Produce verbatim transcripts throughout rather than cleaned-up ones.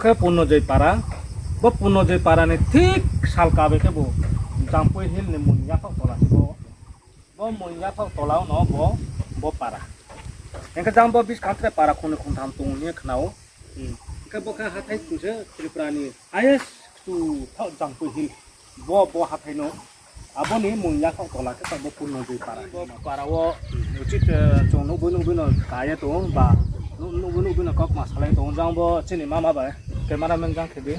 Khe Purnojoi para, bo Purnojoi para ni thik salka bai khe bo Jampui Hill ni Moing Yathao tola se bo, bo Moing Yathao tola no bo, bo para. Hing khe jang bo buskang tre para khungnoi khungtham tong hing ye khna ou. Hing khe bo khe hathái kchu se Tripura ni highest kchu thaoh Jampui Hill. Bo, bo hathái no. Abo ni Moing Yathao tola khe taoh bo Purnojoi para. Bo para wo uchit, eh, chung nuhboi nuhboi no ka ye tong ou ba, nuh-, nuhboi nuhboi no kaukma salai tong ou. Jang bo chini mama bai, cameraman jang khe di.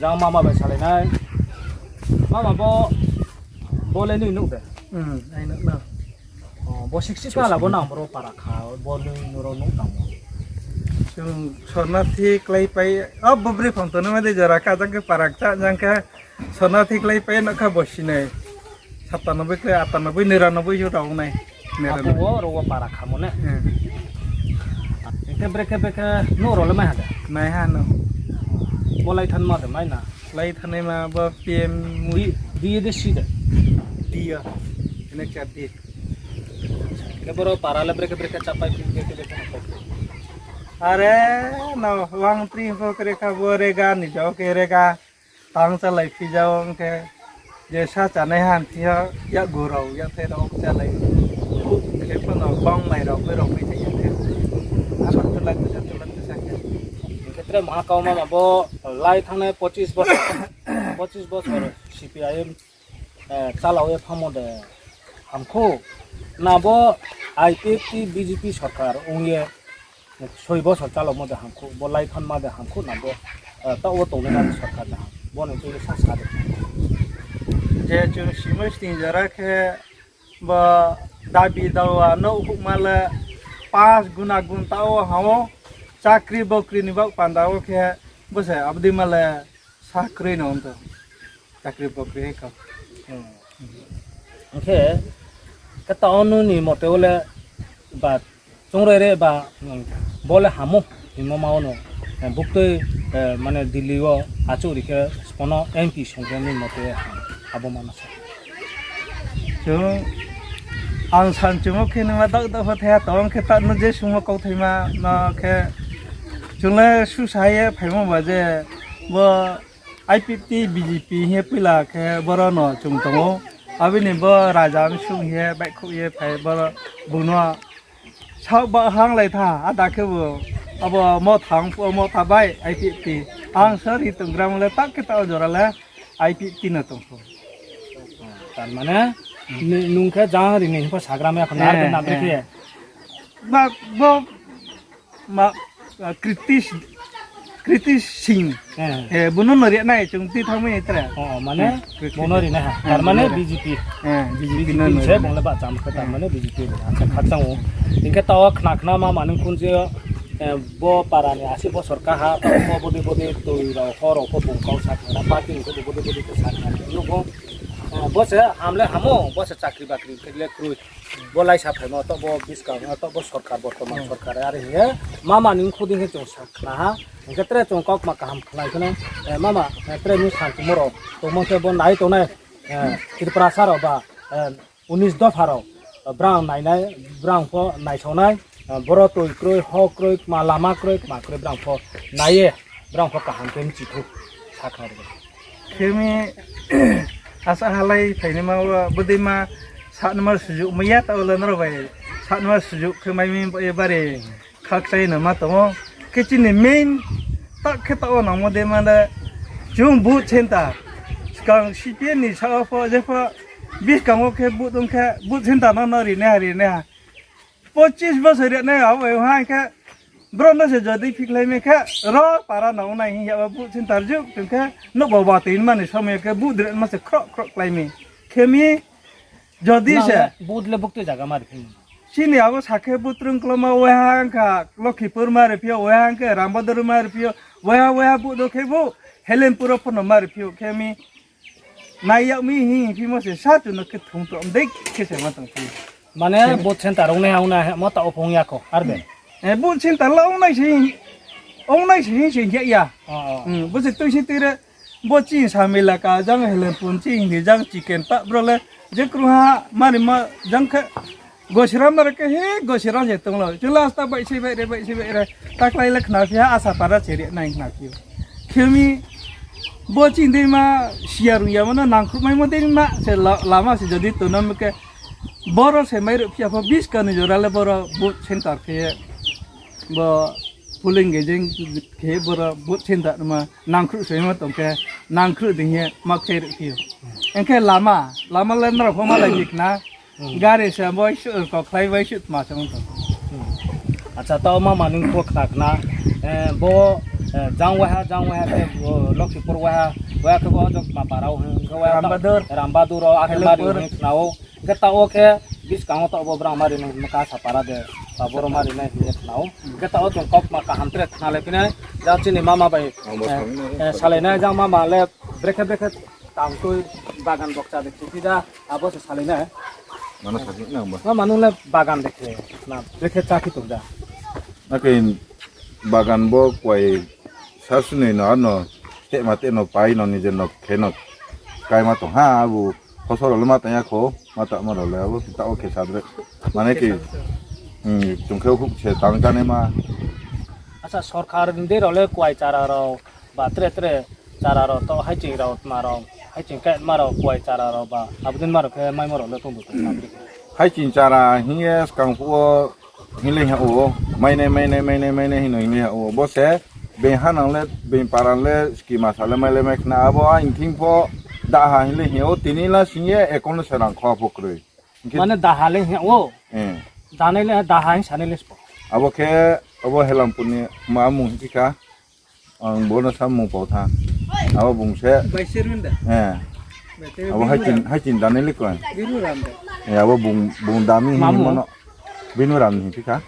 Jang mama bai salai nai. Mama bo, bo le nini nuh de? Hmm, aini nuh na. Oh, bo sixty six pala bo nang boro para kha, bo nini nuh rao nuh tang ou. Chung sornathi klái pai, o bo bri phang tongnai ma dei jora kha jang khe para kcha jang khe. Sornathi klái pai no kha bo sinai. Satanoboi klái, atanoboi, niranoboi yo rao nai. Niranoboi. Abo wo ro wo para khamo ne? Hmm. Hing khe brekhe brekhe nuh rao le mai ha de? Mai ha no. Bo lai thanma de mai na? Lai thanai ma bo P M. Di, di de si de? Di ya. Ene kya di. Khe boro para le brekhe brekhe chapai phi brekhe brekhe. Are no wang tri pho kre kha bo rega ni jao khe rega. Tang chalai phi jao ong khe, je sa chanai han phi yo, yak gu rao, yak thai rao chalai. Khe pho no bang mai rao, bai rao mai thai ya khe. Aro tulai tusa, tulai tusa khe. Hing khe tre maha kau mama bo lai thanngnai pochis bosor, pochis bosor C P I M, eh, chalao ye phamo de hamkhu. Na bo I P F T B J P sorkar ong ye soi bosor chalamo de hamkhu, bo lai thanma de hamkhu na bo, eh, taoh wo tongnai nani sorkar de ham. Bo ni tui sa sa de. Je chung simoi sning jora khe bo dabi dawa nouhhouhma le pas guna gun taoh wo ha wo chakri bokri ni baoh panda wo khe bo se abo dei ma le sa kroi no ong tong. Chakri bokri hai kau. Hmm. Hing khe, khe taoh wo nini mote wo le ba chungroi re ba, hmm, bo le hamo hingmo ma wo no, eh, buktui, eh, mane Delhi wo achouh ri khe spono M P song khe nini mote ham, abo ma no sa. Chung, ang san chungmo khe nima dak dak pho thaiha tong khe taoh no je sungmo kauthaima no khe chung le susa ye phaimo ba je bo I P F T B J P hing ye poila khe boro no chung tong ou. Abini bo raja bsung hing ye baihkhouh ye phai boro bung no saoh ba hanglai tha, ada khe bo abo Motha ong phuh wo Motha bai I P F T. Ang sari tonggramo le tak khe taoh jora le I P F T no tong pho. Tar mane, ni-, nung khe jang ri ni hing pho sagra mai ya kho, na ar khe na brekhe. Ba, bo, ma, ah, Kritish, Kritish Singh. Eh, bo no no ri nai chung tui thanngmai tre. Oh, mane, bo no ri nai ha. Tar mane B J P. B J P no se bung le bahcham khe tar mane B J P ri ha. Acha, khakchang ou. Hing khe taoh khna khna ma ma nung khun je, eh, bo para ni asi bosor kaha, bo bodei bodei tui rao, hor rao pho bung kau sa khna, party ni khe bo bodei bodei khe sa khna. Nuh bo, eh, bo se ham le hamo, bo se chakri bakri khe le kroi. Bo laisa phaimo, taoh bo buskang, taoh bo sorkar, bortoman sorkar, are hing ye, mama ni khuding khe chung sa khna ha, hing khe tre chung kaukma kaham khnai kheno, eh, mama, eh, tre ni sa chungmo rao, tongmo khe bo nai tongnai, eh, Tiprasa rao ba, eh, unis dopha rao, eh, brang nainai, brang pho naisao nai, eh, boro tui kroi, ho kroi, kma lama kroi, kma kroi, brang pho nai ye, brang pho kaham khe mchi thu, sa khna ri. Khe mi asa halai phainaima wo bodei ma sanma sujuk mai ya, taoh le nrao bai sanma sujuk khe mai mi bo ye bari khakchai no ma tong ou. Khe chini main tak khe taoh wo nangmo dei ma le chung booth center. Skang C P M ni sa wo pho, je pho buskang wo khe booth ong khe booth center no no ri nai ha, ri nai ha. Pochis bosor ri nai ha, abo ha khe bro no se jodi phikhlai mi khe ro para no ong nai hing ya, booth center juk chung khe nouh bo ba tui mani somoi khe booth ri ma se khroh khroh klái mi. Khe mi jodi se booth le buktui zaga ma ri phi. Chini abo sa khe booth rung kloma, waiha kha Lokhipur ma ri phi ou, waiha khe Rambador ma ri phi ou, waiha waiha booth do khe bo Helenpur wo pho no ma ri phi ou, khe mi nai yag mi hing phimo se sa chung no khe thung to dei khe se ma tong phi. Mane booth center ong nai ha, ong nai ha, ma taoh wo phung ya kho, ar be? Eh, booth center la ong nai se hing, ong nai se hing se hing ya. Bo se tui se tui re, bo chini samila ka jang Helenpur chini jang chicken pa bro le, je kruha mari ma jang khe, gosira mari khe he gosira se tong lo. Chung last ta bai se bai re, bai se bai re. Taklái le khna phi ha, Asapara se ri nai khna phi ou. Khe mi, bo chini dei ma siya rung ya mano nangkhruh maimo dei ma se la-, lama se jodi tongna mo khe, boro se mai ruh phiya pho buskang ni jora le boro booth center khe ye, bo polling agent khe boro booth center ma nangkhruh se ma tong khe, nangkhruh dei ye ma kchai ruh phiyo. Eng khe lama, lama le nrao pho malai di khna, gari se bai su, kokhlai bai su tma se ong tong. Acha, tao mama nung pho khna khna, eh, bo, eh, jang waiha, jang waiha khe, o, Loksipur waiha, waiha khe bo jok ma para o, hing khe waiha ta-, Rambadur. Rambadur o, akhe mari hing khna o. Hing khe tao khe, buskang o tao bo brang mari nai hing kha sa para de, ta boro mari nai hing khna o. Hing khe tao chung kau ma kaham tre khna le phi nai, jang chini mama bai, eh, eh, salai nai, jang mama le brekhe brekhe tang tui bagan bokcha de khe phi da, abo se salai nai. Mano sa phi nang ba? Mama nung le bagan de khe, na, brekhe chá phi tong da. Akhe bagan bo kuai sa sunoi no ano, teh ma teh no pai no nije no khe no kai ma tong ha, abo phosol rao le ma tang ya kho, ma tangmo rao le abo tao khe sa dre. Mane khe, hmm, chung khe huk se tang chánai ma. Acha, sorkar ni dei rao le kuai chara rao, ba tre tre chara rao to haiching rao tma rao, haiching kaima rao kuai chara rao ba, abo dei ma rao khe maimo rao le tong bu tong ma bri khe. Haiching chara hing ye skang phuh wo hing le ha o, mainai, mainai, mainai, mainai hing no hing le ha o. Bo se being ha nang le, being para le, scheme sa le mai le mai khna abo aini thing pho daha hing le hing o, tini la sing ye account no se rang kho pho kroi. Hing khe mane daha le hing o? Eh. Danai le daha hing sanai le spo. Abo khe, abo Helampur ni ma mung hing kha. Ang bo no samung pau tha. Abo bung se. Vice chairman da? Eh. Vice chairman abo Binu hai chin, Ram. Hai chin dani le koi. Binu Ram da. Eh, abo bung, bung dami hing mano. Binu Ram ni phi kha.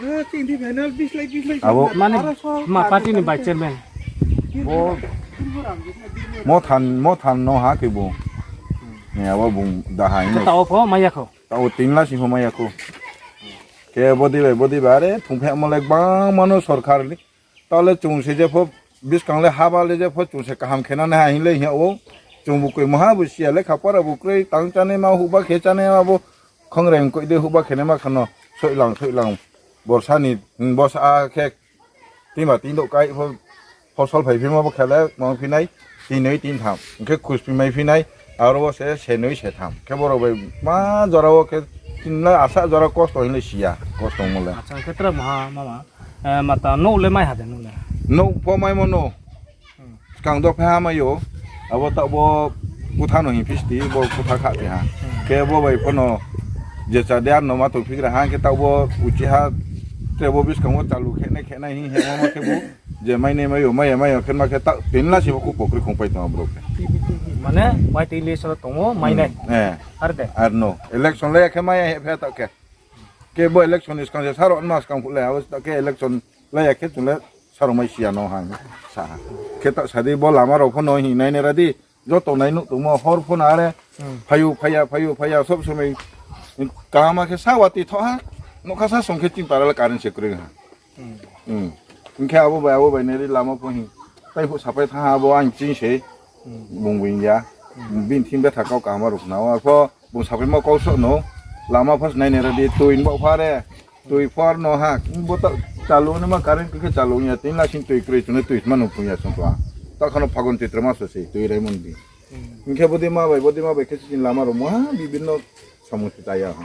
Ah, chini panel bislai, bislai abo. Mane, ara so ma party ni vice chairman. Bo. Binu Ram, Binu Ram. Mo than, mo than no ha khe bo. Ni abo bung da ha ni. Tao pho maya kho. Tao tin la sing pho maya kho. Khe bodi bai, bodi bai, are, thung phe mo le bang mano sorkar ni. Tao le chung se jepho, buskang le haba le jepho chung se kaham khe nani ha hing le hing ya ou. Chung bu koi maha bu siya le kha para bu kroi tang chánai ma huhba khe chánai ma bo khongreng koi de huhba khe nai ma khano soilang soilang borsa ni, hmm, borsa a khe tingba tingdouh kai pho phosol phai phi ma bo khe le mang phi nai, tin noi tin tham. Hing khe khusphi mai phi nai, aro wo se se noi se tham. Khe boro bai ma jora wo khe tin la asa jora kosto hing le siya, kosto mo le. Acha, khe tre maha mama. Eh, mata nouh le mai ha de nouh le? Nouh pho maimo no. Hmm. Skang do phe ha mai ou. Abo taoh bo kutha no hing phi sti, bo kutha kha phi ha. Hmm. Khe bo bai pho no je cha de ar no ma tong phi gra ha, khe taoh bo uchi ha, tre bo buskang wo chalu khenai khenai hing he ma ma khe bo. Je mai nai mai ou, mai ya mai ya khe ma khe taoh tin la si bo ku pokri khongpai tong brouh khe. Mane, wai tei le soro tong ou, mai nai. Hmm, eh. Ar de? Ar no. Election le ya khe mai ya he phe taoh khe. Khe bo election ni skang se saro ma skang phuh le, abo taoh khe election la ya khe chung le saro mai siya no ha, sa ha. Khe taoh sa di bo lama rao pho no hing nai nai ra di, joto nai nuh tongmo hor pho no are, hmm, phayu phaya, phayu phaya, sob somoi kaham khe sa wati thoh ha, nougkha sa song khe chini para le current se kroi ha. Hmm. Hmm. Hing khe abo bai, abo bai nai ri lama pho hing. Tai phuh sapai thanng ha, abo ang ching se. Hmm. Bung bung ya. Hmm. Bini thing betha kau kaham rao khna ou. Arpho bung sapaimo kau soh no. Lama pho se nai nai ra di, tui ni baoh pha re. Tui pho no ha. Bo taoh chalu naima current khe chalu ya. Tin la sing tui kroi chung le tui ma nung phung ya chung to ha. Taoh khano Phagun Choitro maso se tui raimo ni di. Hmm. Hing khe bodei ma bai, bodei ma bai khe chini lama rao mo ha, bibinno samung se chaya ha.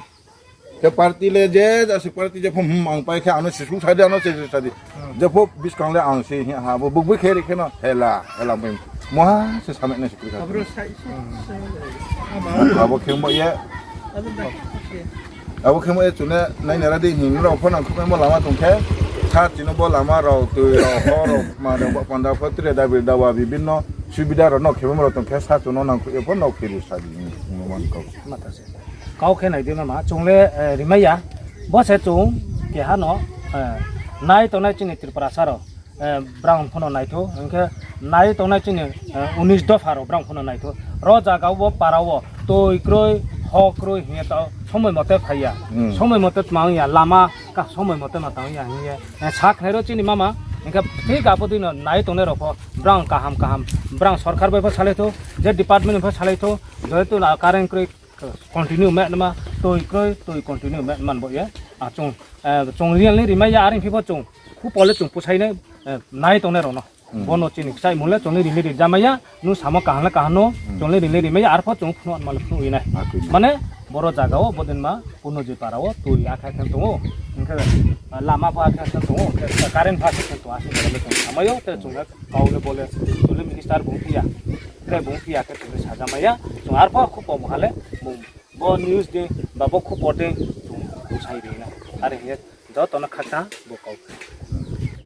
Khe party le je jasi party jepho, hmm, ang pai khe ano se su sa di, ano se su sa di. Hmm. Jepho buskang le ang se hing ha, bo bukbui khe ri khe no, hela, hela bai. Moha se samai nai se kri kha. Abo khe mo ye. Abo khe mo ye chung le nai nai ra di hing rao pho nangkhruh maimo lama tong khe. Sa chini bo lama rao, tui rao, hor rao, ma rao, ba panda pho, tre dabi dawa bibinno subida rao no khe maimo rao tong khe, sa chung no nangkhruh ye pho no khe ri sa di hing, hing man kau. Kau khe nai di mama, chung le, eh, rimai ya. Bo se chung keha no, eh, nai tongnai chini Tripurasa rao, eh, brang pho no naitho, hing khe nai tongnai chini, eh, unis dopha rao brang pho no naitho. Ro zaga wo para wo tui kroi, ho kroi hing ye tao somoi mote phai ya. Hmm. Somoi mote tma ong ya, lama ka somoi mote ma tang ya hing ye. Eh, sa khnai rao chini mama, hing khe thik abo dei no nai tongnai rao pho brang kaham kaham, brang sorkar bai pho salai tho, je department pho salai tho, joto na current kroi, continue ma nama, tui kroi, tui continue ma man bo ye. A chung, eh, chung real ni rimai ya, are phi pho chung, khu pole chung pusai nai, eh, nai tongnai rao no. Bono chini kchaimung le chung le ri le ri ja mai ya, nung samo kaham le kaham no, chung le ri le ri mai ya, arpho chung phnuh ma le phnuh ye nai. Mane, boro zaga wo, bodei ma, Purnojit para wo, tui akhe khe tong ou, hing khe, lama pho akhe khe tong ou, hing khe current pho akhe khe tong, asuh boro le chung samai ou, tre chung le kau le bo le, chung le minister bung phi ya, tre bung phi ya khe chung le saja mai ya, chung arpho khupo mungha le, bo news de, ba bo khupo de, chung bsai ri nai. Are hing ye, joto no khakchang bo kau.